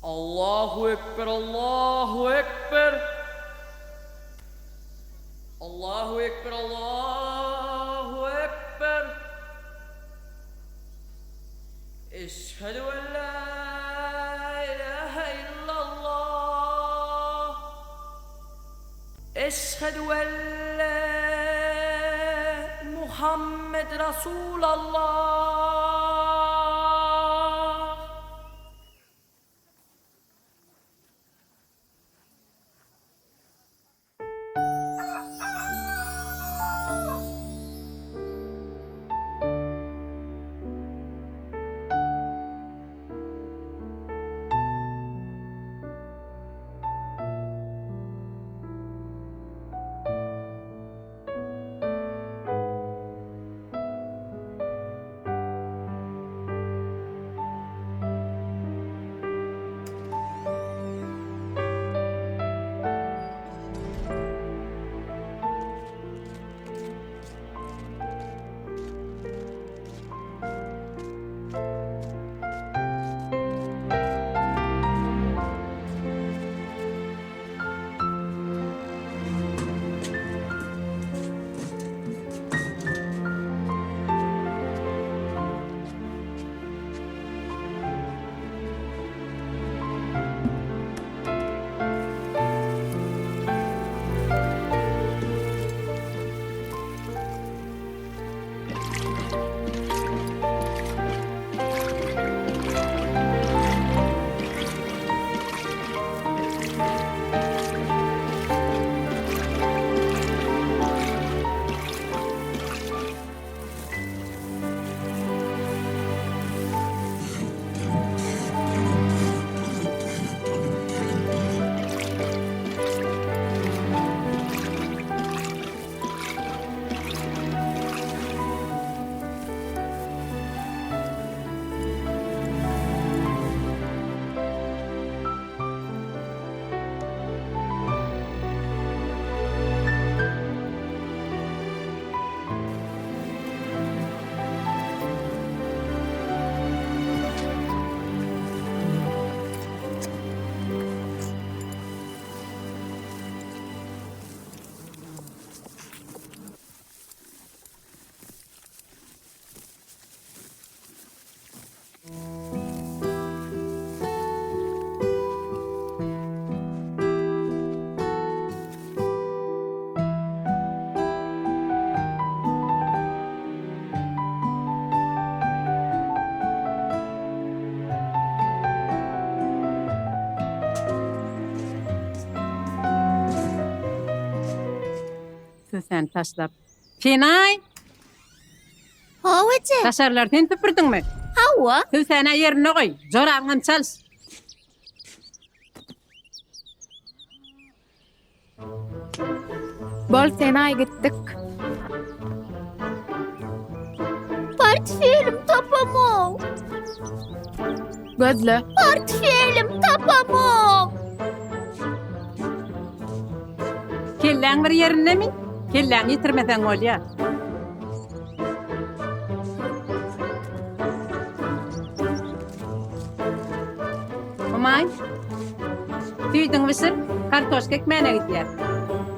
Allahu Ekber, Allahu Ekber. Allahu Ekber, Allahu Ekber. Eşhedü en la ilahe illallah. Eşhedü en la Muhammed Rasulallah. Süseni taşlap. Senaý! Hawa eje. Daşarylary sen süpürdiňmi? Hawa. Süseni ýerine goý. Jorabyňam çalyş. Bol Senaý gitdik. Portfelim tapamok. Gözle. Portfelim tapamok. Kelläň bir ýerindemi? Kelläňi ýitirmeseň bolýa. Humaý, süýdüňi bişir, kartoşka ekmäne gidýär.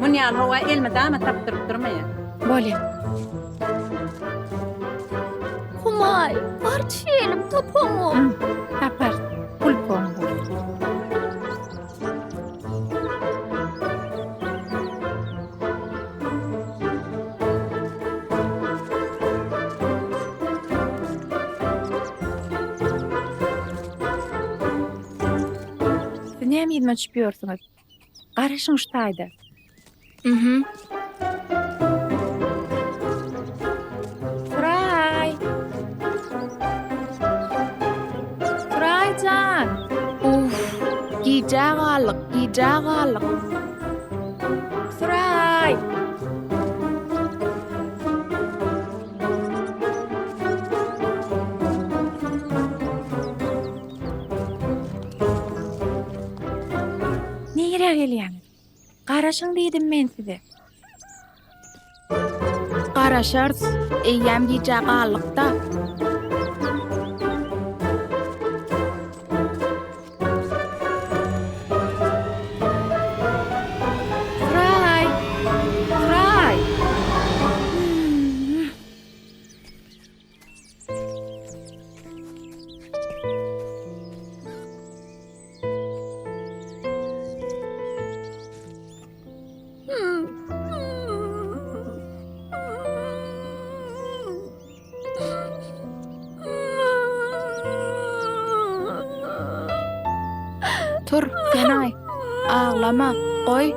Mun ýaly howa elmydama tapdyryp durmaýar. Bolýa. Humaý, portfelim tapamok. Tapar. Pulpon bol. Siz näme yzyma düşüp ýörsüňiz? Garaşyň şu taýda. Mhm. Suraý! Suraý jan! Uff, gijä galdyk, gijä galdyk. Suraý! Nirä gelýäňiz? Garaşyň diýdim men size. Garaşarys, eýýäm gijä galdyk-da. Tur, Senaý. Aglama, goý.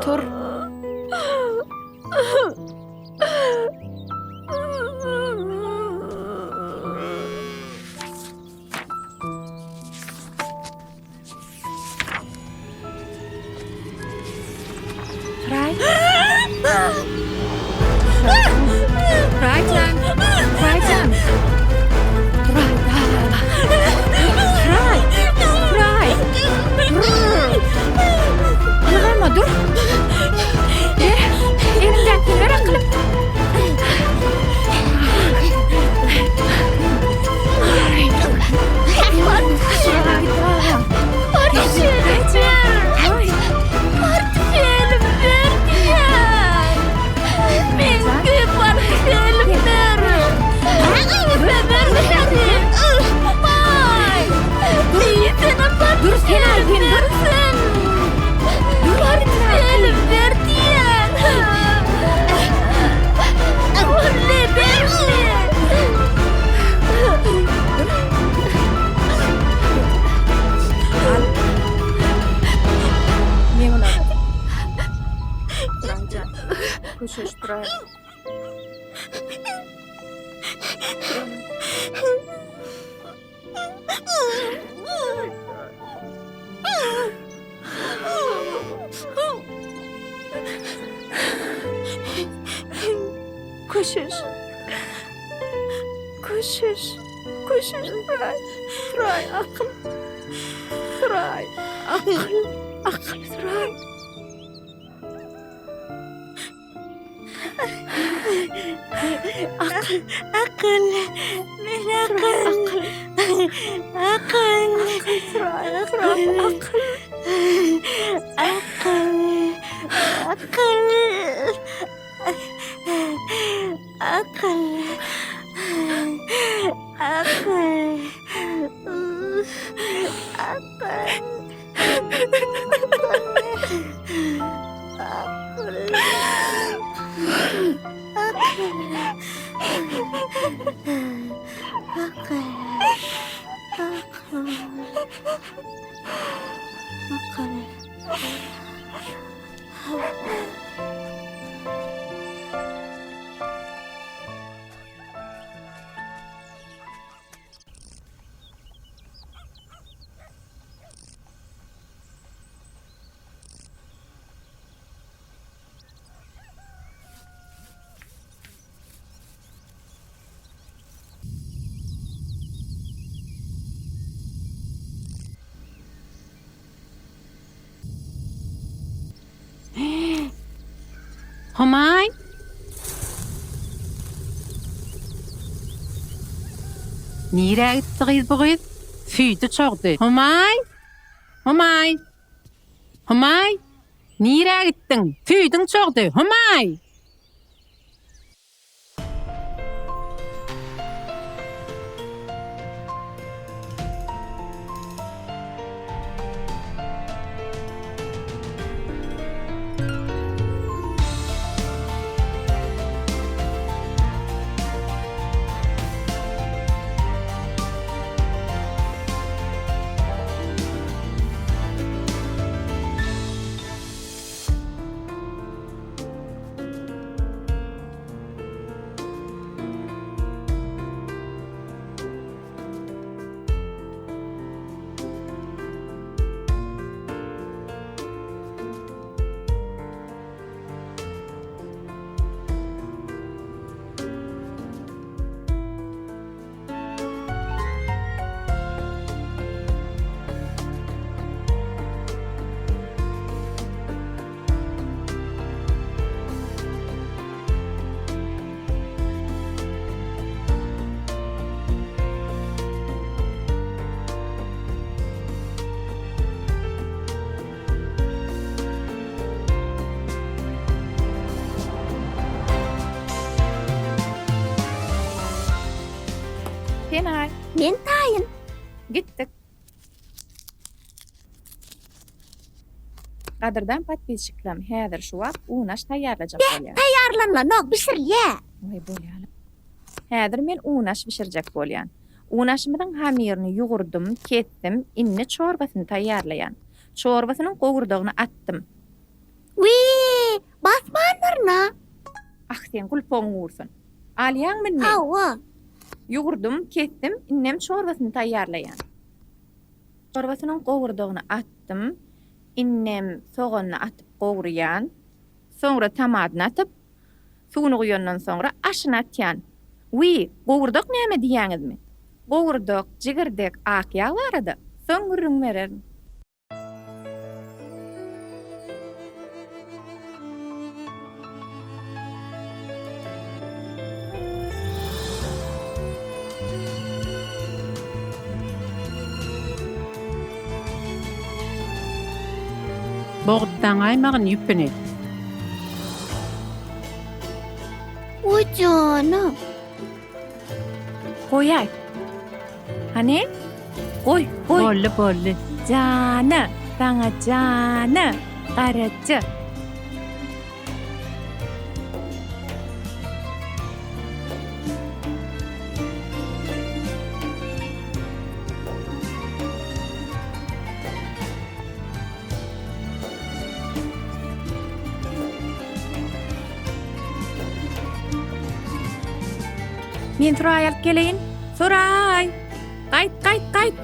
Tur. Turaý. Turaý jan. Turaý jan. Turaý da. Turaý. Turaý. Ylgama dur. Ber. Elimdäkini ber akylyp. Dur sen al sen dur. Portfelim ber diýen. Wally berli. Men olar. Turaýjan. Köşeş Turaý. Köşeş. Köşeş. Köşeş Turaý. Turaý akyl. Turaý akyl. Akyl Turaý. Akyl, akyl, men akyl, akyl, akyl, akyl, akyl, akyl, akyl, akyl, akyl, akyl. Humaý! Nirä gitdi gyz bu gyz? Süýdi çogdy. Humaý! Humaý! Humaý! Nirä gitdiň? Süýdüň çogdy. Humaý! Senaý. Men taýyn. Gitdik. Gadyrdan podpisçiklerim, häzir şu wagt unaş taýýarlajak bolýan. Taýýarlanylanok, bişirilýä. Oý, bolýa. Häzir men unaş bişirjek bolýan. Unaşymyzyň hamyryny ýugurdym, kesdim, indi çorbasyny taýýarlaýan. Çorbasynyň gowurdagyny atdym. Wiý, basmandyryn-a. Ah, seň gulpagyň gursun. Alýaňmy indi? Hawa. Ýugurdym, kesdim, indem çorbasyny taýýarlaýan. Çorbasynyň gowurdagyny atdym, indem soganyny atyp gowurýan. Soňra tomadyny atyp, suwuny guýandan soňra aşyny atýan. Wiý, gowurdak näme diýýäňizmi? Gowurdak, jigirdek, ak ýag barada soň gürrüň bererin. Bogup daňaýmagyn ýüpüni. Oý janym. Goýaý. Hany? Goý, goý. Boldy, boldy. Jana, saňa jana, garaja. Men Suraý alyp geleýin. Suraý! Gaýt, gaýt, gaýt!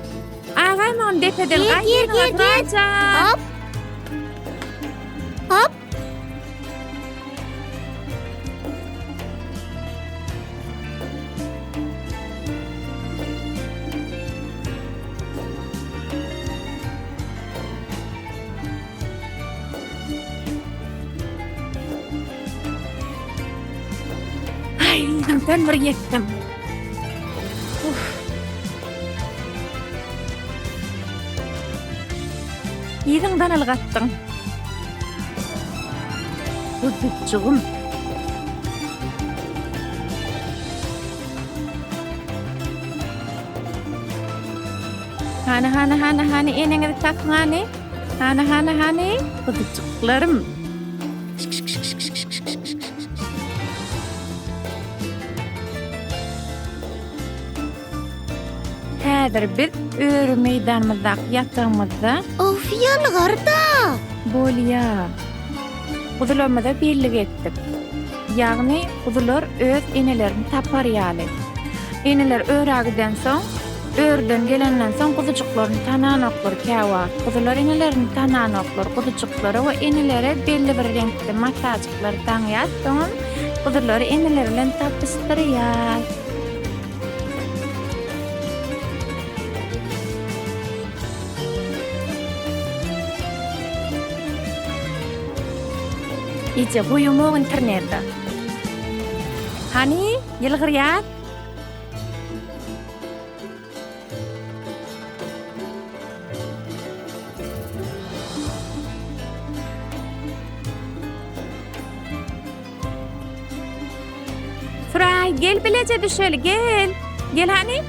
Agaýmagyn depeden Gir, gaýt. gir, gir, gir. Suraýjan! Hop. Hop. Aý, yzyňdan bir ýetdim. Uf. Yzyňdan ylgatdyň. Guzujygym. Hany, hany, hany, hany, eneňizi tapyň hany. Hany, hany, hany, guzujyklarym. Häzir biz öri meýdanymyzdaky ýatagymyzda. Of, ýalgarda! Bolýa. Guzularymyza bellik etdik. Ýagny guzular öz enelerini tapar ýaly. Eneler örä gidensoň, örüden gelenden soň guzujyklaryny tananoklar käwagt. Guzular enelerini tananoklar. Guzujyklara we enelere belli bir reňkde matajyklar daňýas, soňam guzulary eneleri bilen tapyşdyrýas. Eje goýamok internete. Hany, ýylgyrýas. Suraý, gel bileje düşeli, gel. Gel hany.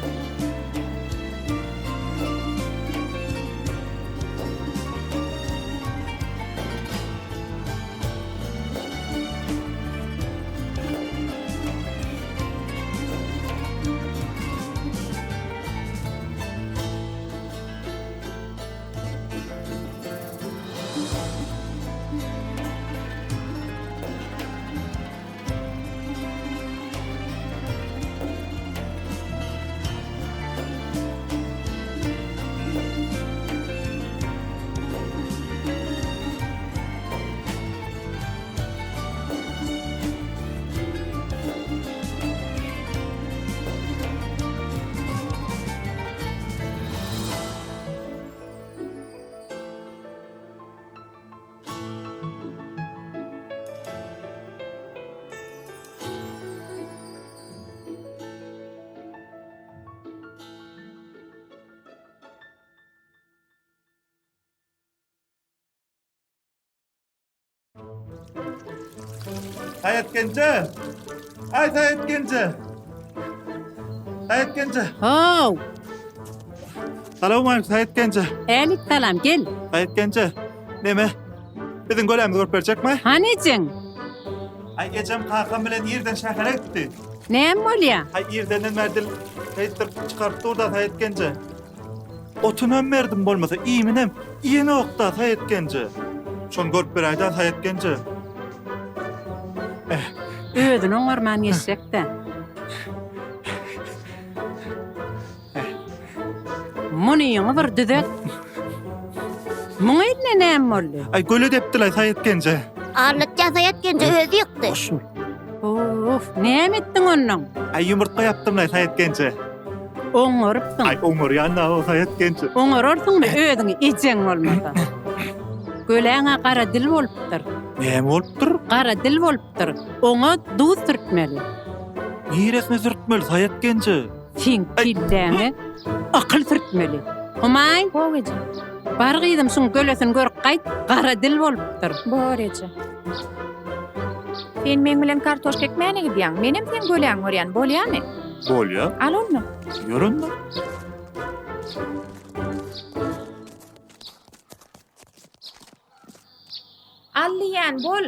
Saýat genje! Aý Saýat genje! Saýat genje! How! Salowmaleýkim Saýat genje! Älik salam, gel. Saýat genje, neme? Biziň gölämizi görüp berjekmi? Hany ejeň? Aý ejem kakam bilen irden şähere gitdi. Näme bolýa? Aý irdenden bäri dil. Şeýtdirip çykaryp dur-da Saýat genje. Otunam berdim bolmasa, iýminem iýenok-da Saýat genje. Şony görüp beräý-dä Saýat genje. Özüni oňarman geçjek-dä. Munyňy bir düzet. Muňa indi näme boldy? Aý göle depdilaý Saýat genje. Allatjan Saýat genje özi ýykdy. Goşul. Of, näme etdiň onnoň? Aý ýumurtga ýapdymlaý Saýat genje. Oňarypsyň. Aý oňarýan-da o Saýat genje. Oňararsyňmy özüňi ejeň bolmasa? Göläň-ä gara dil bolupdyr. Näme bolupdyr? Gara dil bolupdyr. Oňa duz sürtmeli. Niresine sürtmeli Saýat genje? Seň kelläňe akyl sürtmeli. Humaý. How eje. Bar gyzym şuň gölesini görüp gaýt, gara dil bolupdyr. Bor eje. Sen meň bilen kartoşka ekmäne gidýäň. Menem seň göläňi görýän. Bolýamy? Bolýa. Al onda. Ýör onda. Al diýýän, bol.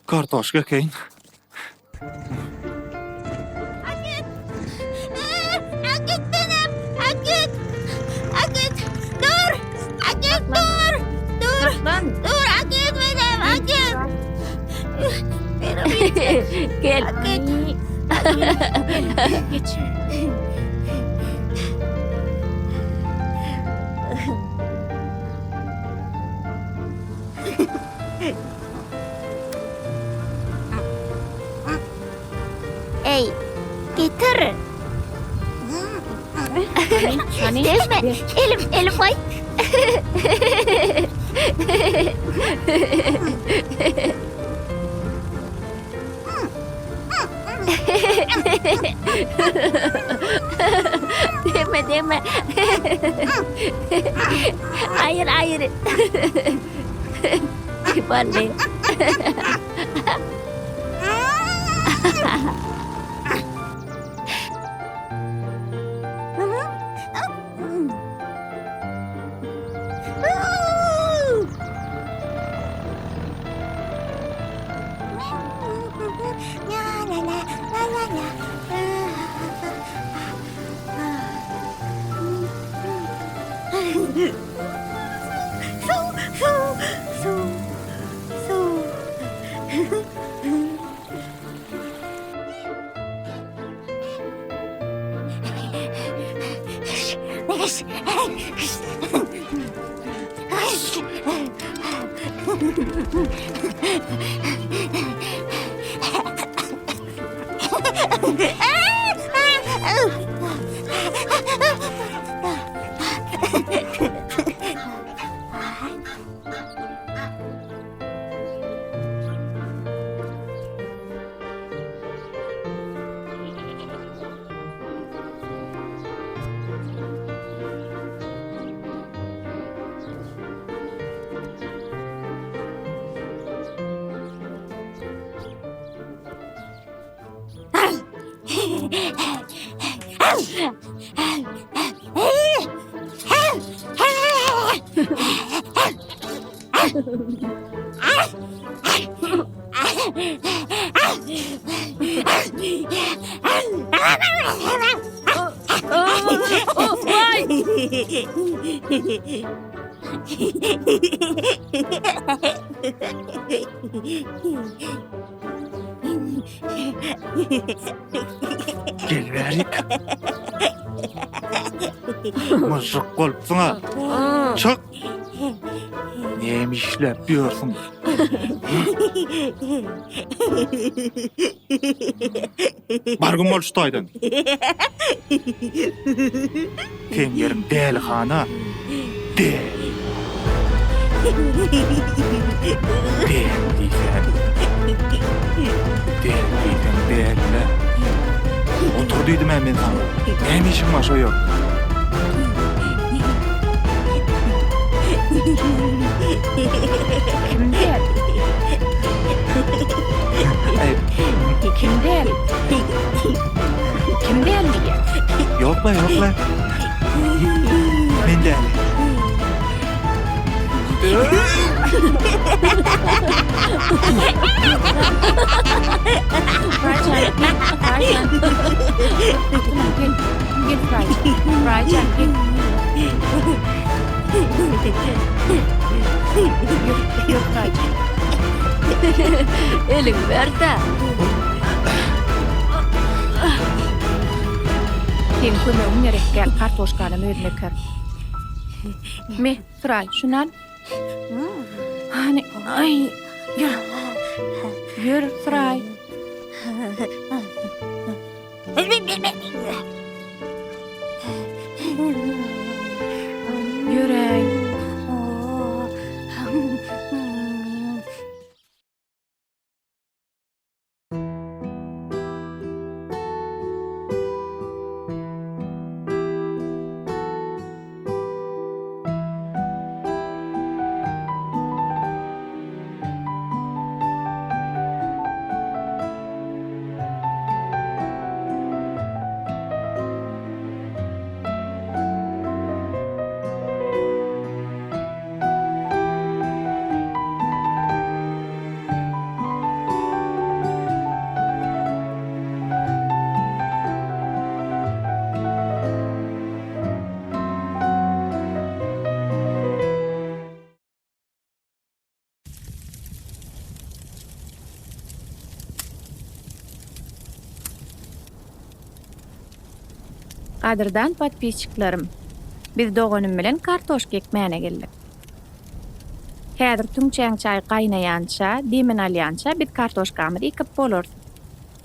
Kartoşka ekeýin. Äkit! Äkit menem! Äkit! Äkit! Dur! Äkit dur! Dur! Dur äkit menem! Äkit! Gel. Äkit! Geç. Eý, getir. Hany? Degme. Elim, elim goý. Degme, degme. Aýyr, aýyr. Boldy. Gel bärik. Myžžyk bolupsyň-a. Çyk. Näme işläp ýörsüň? Bar güm bol şu taýdan. Seň ýeriň dälihana. Däli. Däli diýsene. Däli diýseň däli-le. Otur diýdim-ä men saňa. Näme işiň bar şo ýerde? Kim däl? Aý, Kim däl? Kim däl diýýär? Ýok-la, ýok-la. Men däli. Suraýjan, gel, Suraýjan. Gel, gel Suraýjan. Suraýjan, gel. Ýör, ýör Suraýjan. Eliňi ber-de. Seň kömegiň gerek däl, kartoşkanam özüm ekerin. Me, Suraý, şuny al. Hany, aý, ýör. Ýör, Suraý. Ýöräý. Gadyrdan podpisçiklerim, biz doganym bilen kartoşka ekmäne geldik. Häzir tüňçäň çaý gaýnaýança, demini alýança biz kartoşkamyzy ekip bolarys.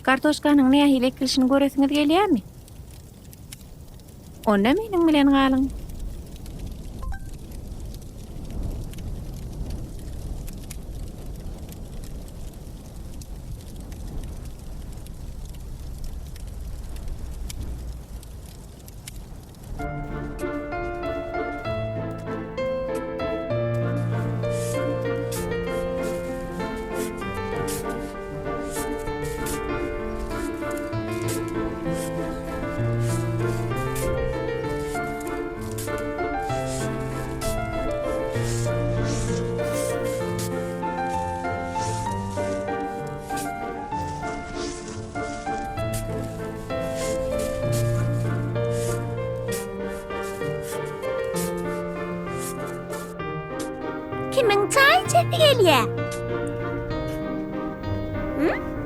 Kartoşkanyň nähili ekilişini göresiňiz gelýärmi? Onda meniň bilen galyň. Kimiň çaý içesi gelýä?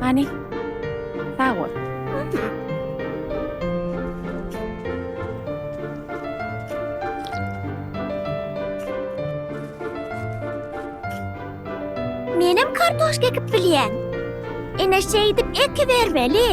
Hany, sag bol. Menem kartoşka ekip bilýän. Ine şeýdip ekibermeli.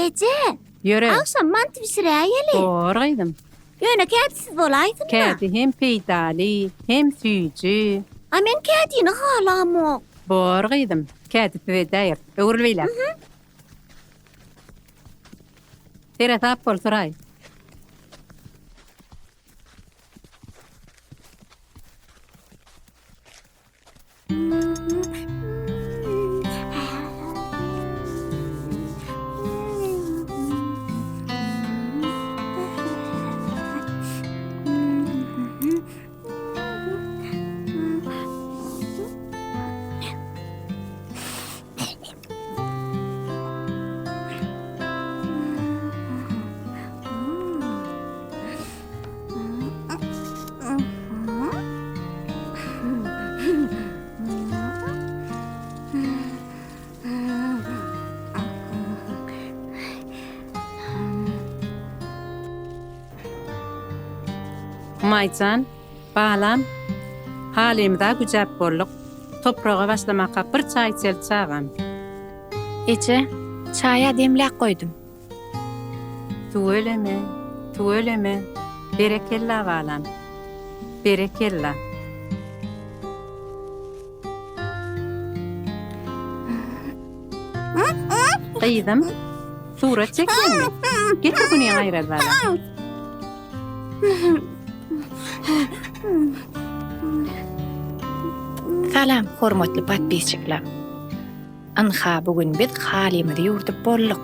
Eje, Ýöre. agşam manty bişiräýeli. Bor gyzym. Ýöne kädisiz bolaýsyn-da. Kädi hem peýdaly, hem süýji. A men kädini halamok. Bor gyzym, kädisiz edäýeris. Öwrül beýläk. Seresap bol, Suraý. Humaýjan, balam, halymyza güjäp bolduk. Topraga başlamaka bir çaý içeli çagam. Eje, çaý-a demläp goýdum. Tüweleme, tüweleme, berekella balam. Berekella. Gyzym, surat çekýäňmi? Getir güni aýral balam. Salam hormatly podpisçikler. Ynha bu gün biz halymyzy ýurdup bolduk.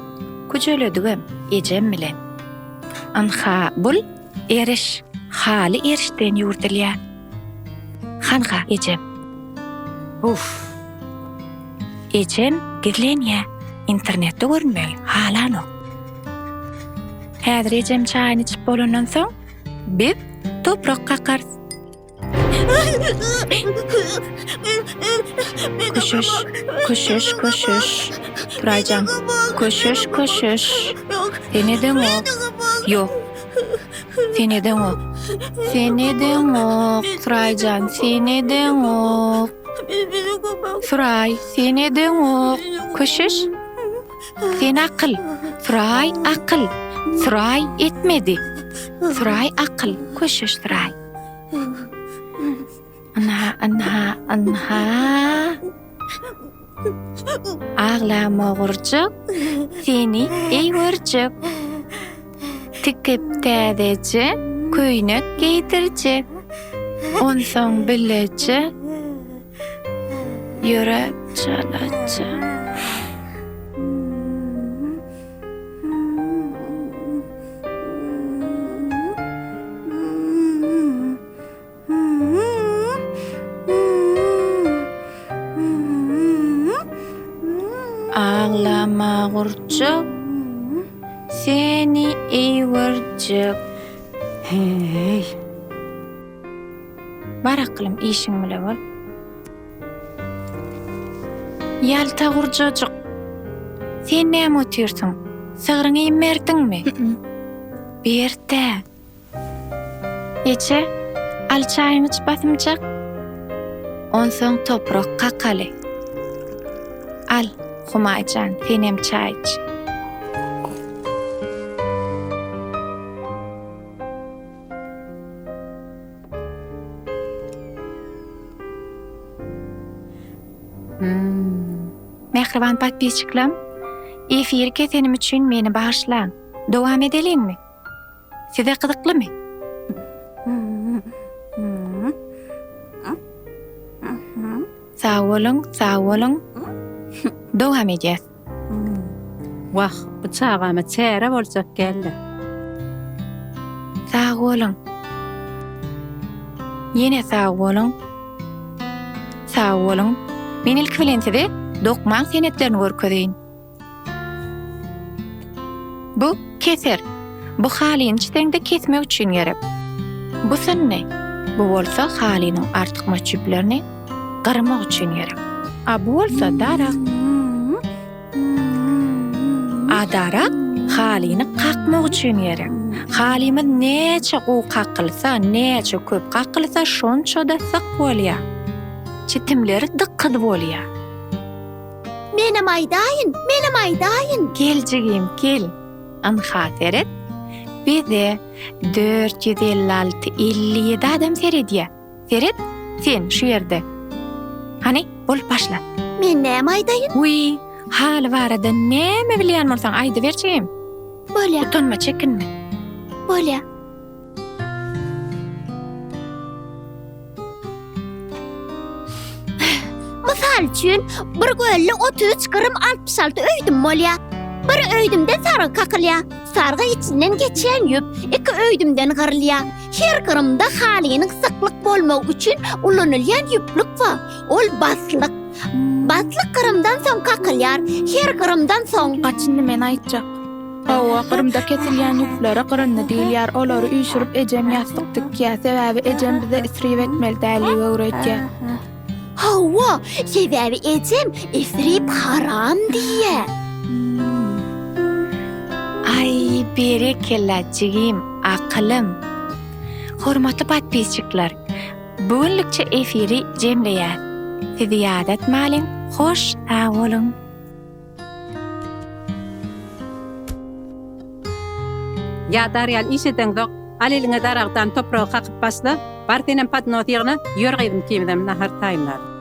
Küjeledigem ejem bilen. Ynha bul eriş, haly erişden ýurdulýar. Hanha ejem. Uff. Ejem gizlenýär, internetde görünmegi halanok. Häzir ejem çaýyny içip bolandan soň biz toprak kakarys. Köşeş, köşeş, köşeş. Turaýjan, köşeş, köşeş. Sen edeňok. Ýok. Sen edeňok. Sen edeňok, Turaýjan, sen edeňok. Suraý, sen edeňok. Köşeş. Sen akyl. Suraý, akyl. Suraý etmedi. Suraý, akyl. Köşeş, Suraý. Ynha, ynha, ynha. Aglama gurjak, seni eý görjek. Tikip täzeje köýnek geýdirjek. Onsoň bileje ýöräp çalaja. Aglama gurjak, seni eý görjek. Heý. Bar akylym işiň bile bol. Ýalta gurjajyk. Sen näme otyrsyň? Sygryňy iým berdiňmi? Ber-dä. Eje, al çaýyňy iç basymjak. Onsoň toprak kakaly. Al, Humaý jan, senem çaý iç. Mähriban podpisçiklam, efiri kesenim üçin meni bagyşlaň. Dowam edeliňmi? Size gyzyklymy? Sag boluň, sag boluň. Dowam edýäs. Wah, bu çagama çäre boljak geldi. Sag boluň. Ýene sag boluň. Sag boluň. Men ilki bilen size dokmaň senetlerini görkezeýin. Bu keser. Bu halyny çiteňde kesmek üçin gerek. Bu synny. Bu bolsa halynyň artykmaç ýüplerini gyrmak üçin gerek. A bu bolsa darak. A darak halyny kakmak üçin gerek. Halymyz näçe gowy kakylsa, näçe köp kakylsa, şonça-da syk bolýar. Çitimleri dykyz bolýar. Menem aýdaýyn, menem aýdaýyn. Gel jigim, gel. Ynha seret, bize 456, 57 adam seredýär. Seret, sen şu ýerde. Hany, bol başla. Men näme aýdaýyn? Wiý, haly barada näme bilýän bolsaň aýdyber jigim. Bolýa. Utanma, çekinme. Bolýa. Mysal üçin, bir gölde 33 gyrym 66 öýdüm bolýar. Bir öýdümden sargy kakylýar. Sargy içinden geçýän ýüp iki öýdümden gyrylýar. Her gyrymda halynyň syklyk bolmagy üçin ulanylýan ýüplük bar. Ol baslyk. Baslyk gyrymdan soň kakylýar. Her gyrymdan soň. Gaç indi men aýtjak. Hawa, gyrymda kesilýän ýüplere gyryndy diýilýär. Olary üýşürip ejem ýassyk tikýär. Sebäbi ejem bize isrip etmeli däldigi öwredýär. Hawa, sebäbi ejem isrip haram diýýär. Aý, berekella jigim, akylym. Hormatly podpisçikler, bu günlükçe efiri jemleýäs. Sizi ýadatmalyň, hoş sag boluň! Ýadar ýaly iş edeňzok, al eliňe daragdan topragy kakyp başla, bar senem podnos ýygna, ýör gyzym ikimizem nahar taýynlaly.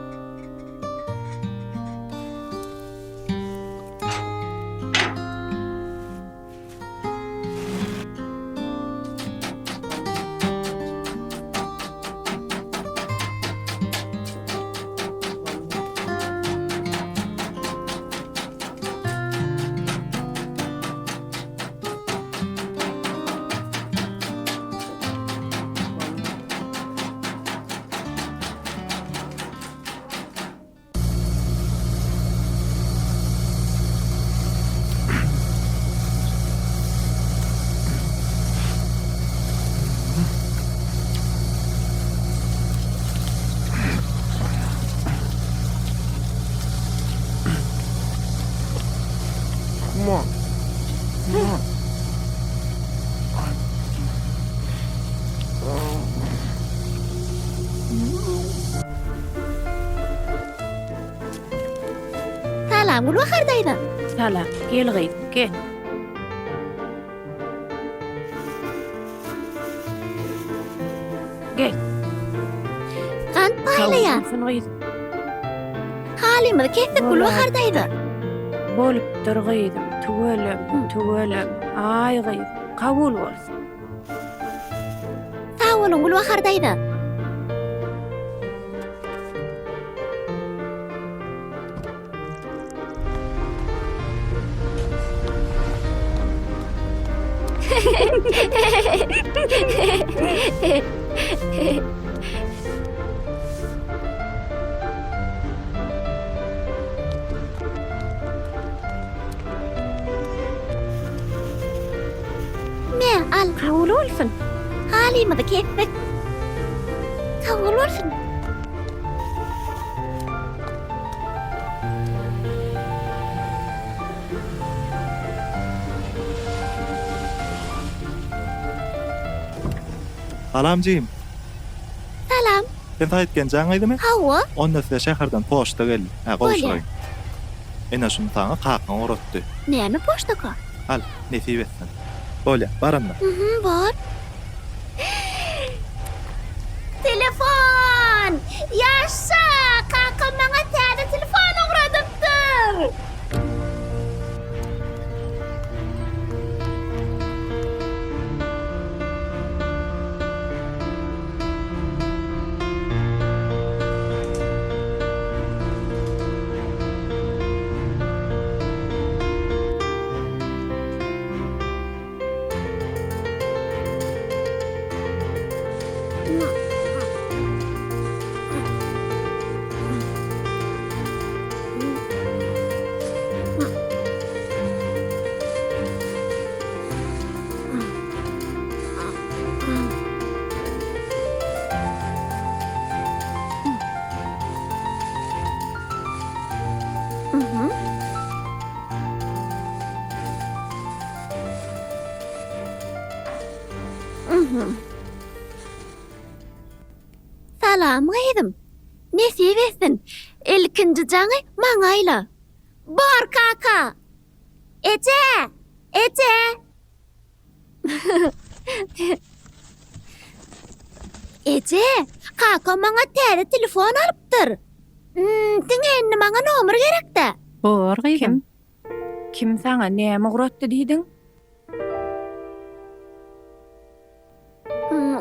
Salam Gülbahar daýza. Salam. Gel gyz, gel. Gel. Gant paýlaýar. Sag bolsun gyz. Halymyzy kesdik Gülbahar daýza. Bolupdyr gyzym, tüweleme, tüweleme. Aý gyz, kabul bolsun. Sag boluň Gülbahar daýza. Me, al. Kabul bolsun. Halymyzy kesdik. Kabul bolsun. Salam jigim. Salam. Sen Saýat Genjaň gyzymy? Hawa. Onda size şäherden poçta geldi. Hä, gowşuraýyn. Bolýar. Ine şuny saňa kakaň ugratdy. Näme poçtaka? Al, nesip etsin. Bolýar, bar onda. Mhm, bar. Telefon! Ýaşa! Kakam maňa täze telefon ugradypdyr! Salam gyzym. Nesip etsin. Ilkinji jaňy maňa aýla. Bor kaka. Eje! Eje! Eje, kakam maňa täze telefon alypdyr. Diňe indi maňa nomer gerekdä. Bor gyzym. Kim? Kim saňa näme ugratdy diýdiň?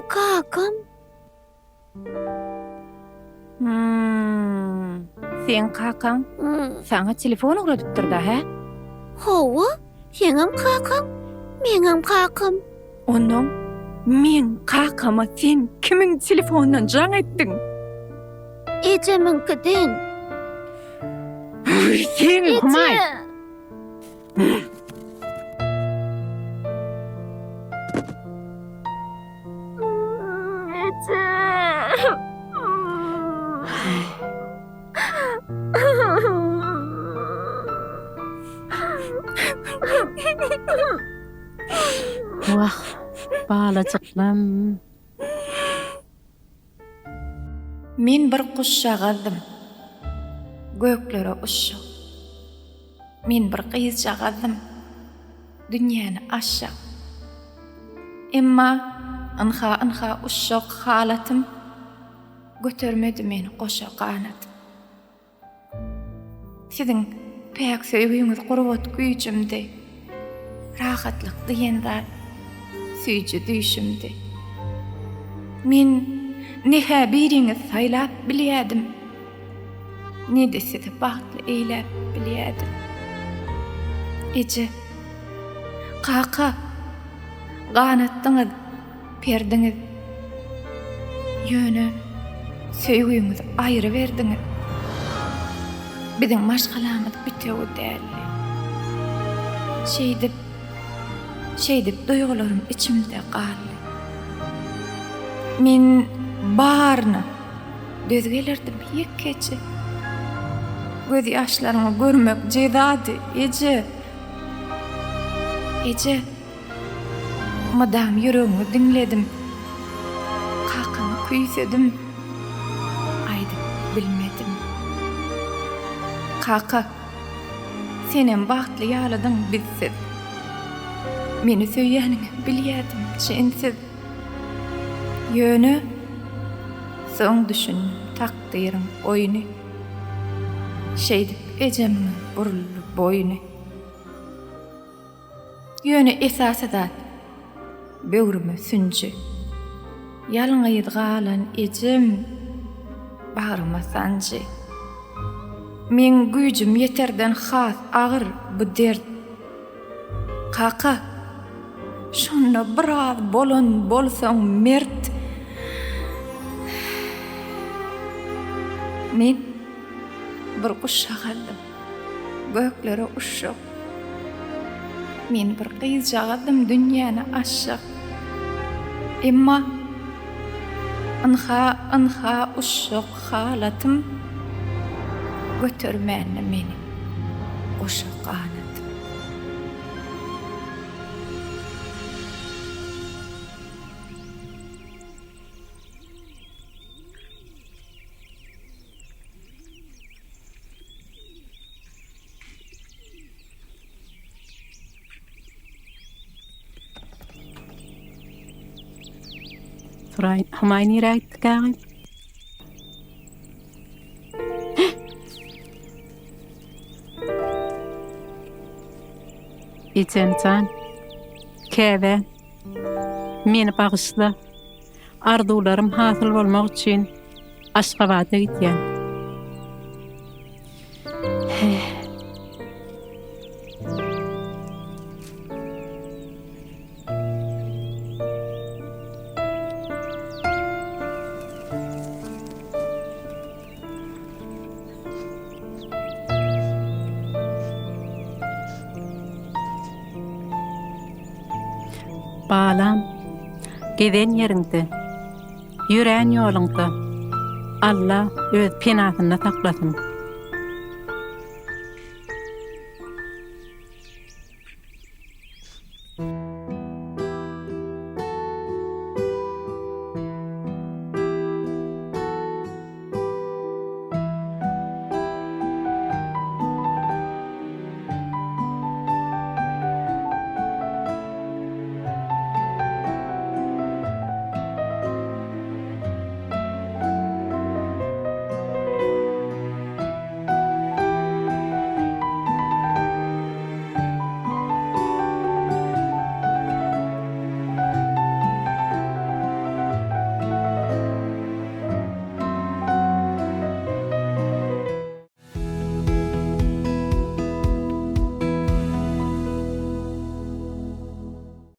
Kakam. Hmm. Seň kakaň saňa telefon ugradypdyr-da, hä? Hawa, seňem kakaň, meňem kakam. Onnoň meň kakama sen kimiň telefonundan jaň etdiň? Ejemiňkiden. Sen Humaý. Eje! Wah, balajyklam. Men bir guşjagazdym, göklere uçjak. Men bir gyzjagazdym, dünýäni aşjak. Emma ynha-ynha uşak halatym götermedi meni goşa ganatym. Siziň päk söýgüňiz gurbat güýjümdi. Rahatlyk diýen zat süýji düýşümdi. Men ne-hä biriňizi saýlap bilýädim, ne-de sizi bagtly eýläp bilýädim. Eje, kaka, ganatdyňyz. Berdiňiz. Ýöne söýgüňizi aýry berdiňiz. Biziň maşgalamyz bitewi däldi. Şeýdip, şeýdip duýgularym içimde galdy. Men baryna döz gelerdim ýekeje. Gözýaşlaryňy görmek jezady, eje. Eje. Mydam ýüregiňi diňledim. Kakamy küýsedim. Aýdyp bilmedim. Kaka, senem bagtly ýalydyň bizsiz. Meni söýýäniňem bilýädim çensiz. Ýöne soň düşündim takdyryň oýny. Şeýdip ejemiňem buruldy boýny. Ýöne esasy zat, böwrüme sünji. Ýalňyz galan ejem bagryma sanjy. Meň güýjüm ýeterden has agyr bu dert. Kaka, şonda biraz bolan bolsaň mert. Men bir guşjagazdym. Göklere uçjak. Men bir gyzjagazdym dünýäni aşjak. Emma ynha, ynha uçjak halatym götermändi meni goşa ganatym. Suraý, Humaý nirä gitdik agy? Ejemjan, käbä, meni bagyşla. Arzuwlarym hasyl bolmak üçin Aşgabada gidýän. Balam, gezen ýeriňde, ýörän ýoluňda Alla öz penasynda saklasyn.